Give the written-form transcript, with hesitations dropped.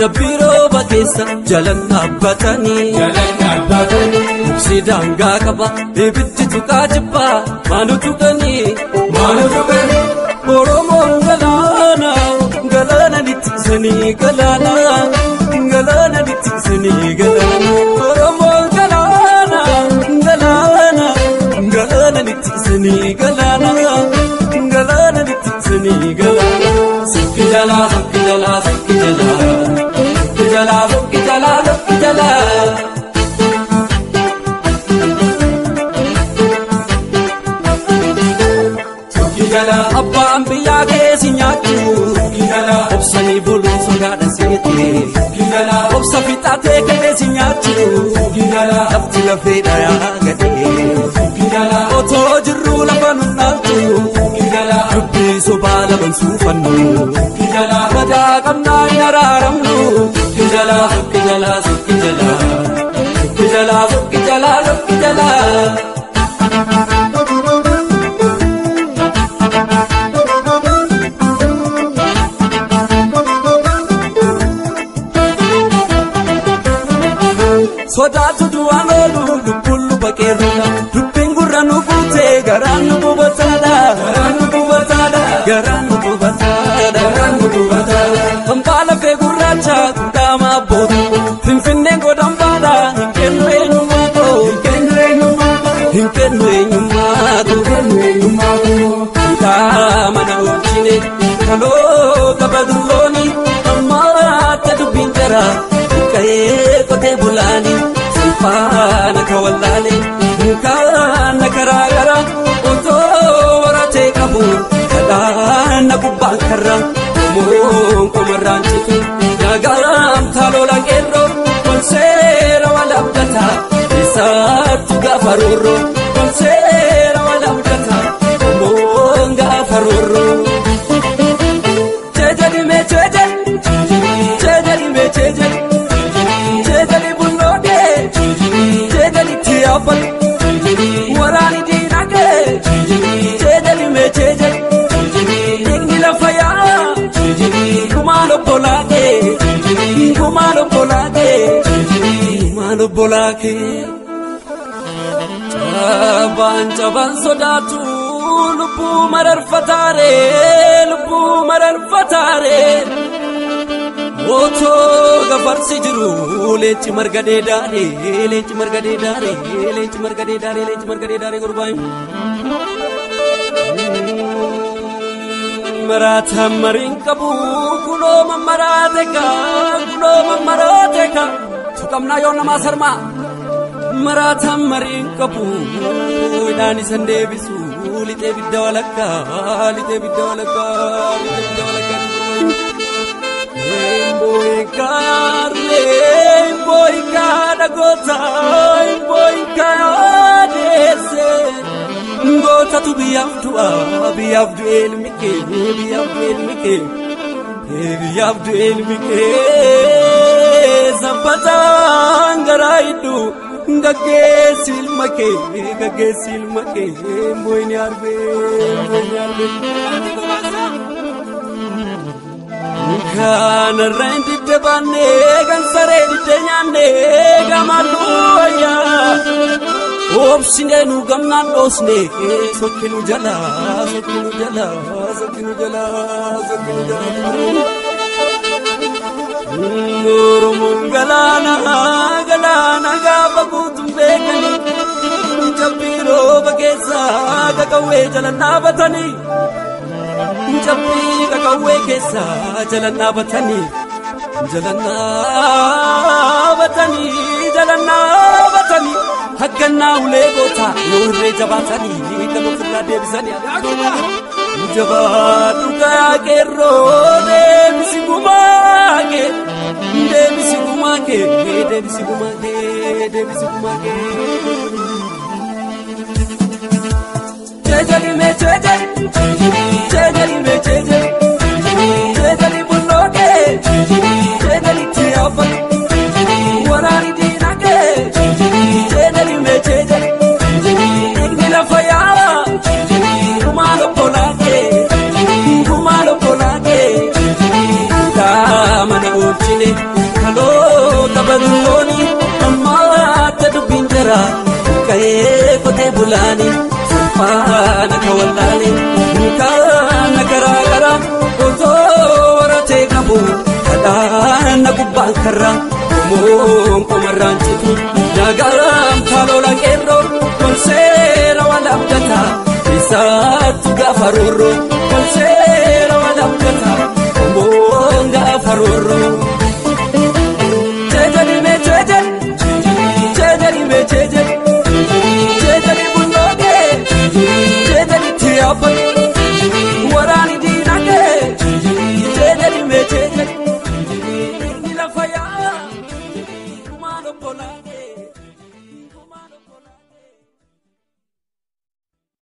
Jabbiroo bakeessa jalan dhaabbatanii Muksi daangaa qaba ibiddi tuqaa jibbaa maanu tuqanii Oromoon galaana galaana littiisanii galaana galaana littiisanii galaana Oromoon galaana galaana galaana littiisanii galaana galaana littiisanii galaana Sokki jalaa sokki jalaa sokki jalaa sokki jalaa sokki jalaa sokki jalaa. Abbaan biyyaa keessi nyaachuu obsanii buluun sodaadha seete obsa fixatee keessi nyaachuu lafti lafee dhayaa gadee otoo jirruu lafa nu dhaaltu dubbii sobaa laban suufannu madaa qabnaa hin araaramnu sokki jalaa sokki jalaa sokki jalaa sokki jalaa sokki jalaa sokki jalaa. Sodaatu du'aan oolu lubbuun luba qeerroodha. Dubbiin gurra nu guutee garaan nu gubataadha. Garaan nu gubataadha. Garaan nu gubataadha. Garaan nu gubataadha. Hambaa lafee gurraacha guddaa abboota. Finfinneen godhan baadha. Hin kennu eenyummaa koo. Hin kennu eenyummaa koo. Hin kennu eenyummaa koo. Hin kennu eenyummaa koo. Hidhaa mana oolchine kaloo qaba dullooni ammaatti dubbiin jara. Ka'ee qotee bulaani salphaana kawallaale mukaana karaa gara otoo waratee qabu kadhaana gubbaan karra qomoon qomarraan citu yaagaam taalola qeerroo konseera wal abdata isaattu gaafa roorroo konseera wal abdata qomoon gaafa roorroo. Jeejali mee jeejali jeejali mee jeejali. Jeejali bulloodee jeejali tiyaafatu waraani diinagdee jeejali mee jeejali dhiigni lafa yaa'a gumaan obbolaakee gumaan obbolaakee gumaan obbolaakee. Cabaan cabaan sodaatu lubbuu mararfataaree lubbuu mararfataaree. Otoo gafarsi jiru leenci marga dheedaaree leenci marga dheedaaree leenci marga dheedaaree leenci marga dheedaaree gurbaan. Maraataan mariin qabu kunoo mammaraate kaa kunoo mammaraate kaa tuqamnaa yoo namaa sarmaa. Maraataan mariin qabu hidhaan isan deebisu lixee bidda walakkaa lixee bidda walakkaa lixee bidda walakkaa. Mboikaaree goota mboikaadeesse gootatu biyyaaf du'a biyyaaf du'e ilmi kee biyyaaf du'e ilmi kee biyyaaf du'e ilmi kee sabbataan garaa hidhu gaggeessi ilma kee gaggeessi ilma kee mboyni arbee mboyni arbee. Kanarra hin didde baannee kan saree didde nyaannee gamalluu wayyaa. Oobsinee nu gamnaan dhoosnee sokki nu jalaa sokki nu jalaa sokki nu jalaa sokki nu jalaa. Oromoon galaana galaana gaafa guutuun beekanii jabbii rooba keessaa qaqawwee jalan dhaabatanii. Jabbii qaqawwee keessa jalan dhaabatanii jalan dhaabatanii jalan dhaabatanii haggannaa ulee goota yoo irree jabaatanii kan ofirraa deebisanii jabaadhu kayaa qeerroo deebisi gumaa kee deebisi gumaa kee deebisi gumaa kee deebisi gumaa kee. Jeejali mee jeejali jeejali mee jeejali jeejali bulloodee jeejali tiyaafatu waraani diinagdee jeejali mee jeejali dhiigni lafa yaa'a gumaan obbolaakee gumaan obbolaakee. Mana oolchine. Harkarraa qomoon qomarraan citu nagaam taalola qeerroo kun seera wal abdataa isaattu gaafa roorroo.